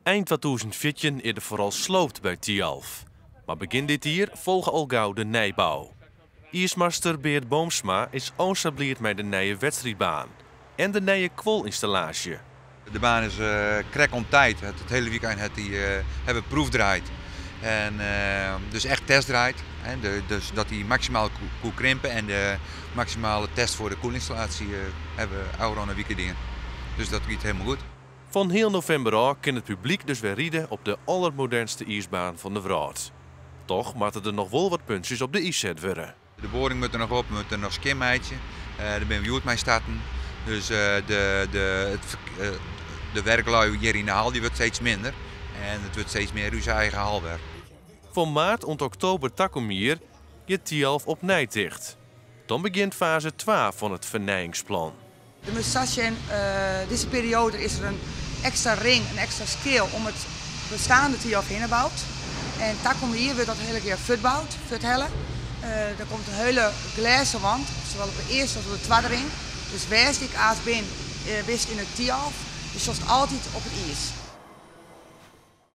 Ein 2014 is der foaral sloopt by Thialf. Mar begjin dit jier folge al gau de nijbou. Iismaster Beert Boomsma is o sa bliid mei de nije wedstriidbaan en de nije kuolynstallaasje. De baan is krekt op tiid. It hiele wykein hat dy hawwe we proefdraaid. En dus echt testdraaid. Dus dat dy maksimaal koe krimpe en de maksimale test foar de kuolynstallaasje hawwe we ôfrûne wike dien. Dus dat giet hielendal goed. Fan heal novimber ôf kin it publyk dus wer ride op de aldermodernste iisbaan fan de wrâld. Toch moatte der noch wol wat puntsjes op de i set wurde. De boarding moat der noch op, we moatte noch skjinmeitsje. Dêr binne we hjoed mei starten. Dus de werklui hjir yn de hal dy wurdt steeds minder. En it wurdt steeds mear ús eigen hal wer. Fan maart oant oktober takom jier giet Thialf opnij ticht. Dan begjint faze 2 fan it fernijingsplan. Der moat sa sjen, dizze perioade is der in ekstra ring, in ekstra skeel om it besteande Thialf hinne boud. En takom jier wurdt dat hiele kear fuortboud, fuorthelle. Der komt in hiele glêzen wand, sawol op de earste as op de twadde ring. Dus wêr'tst ek aanst bin, bist yn it Thialf, do sjochst altyd op it iis.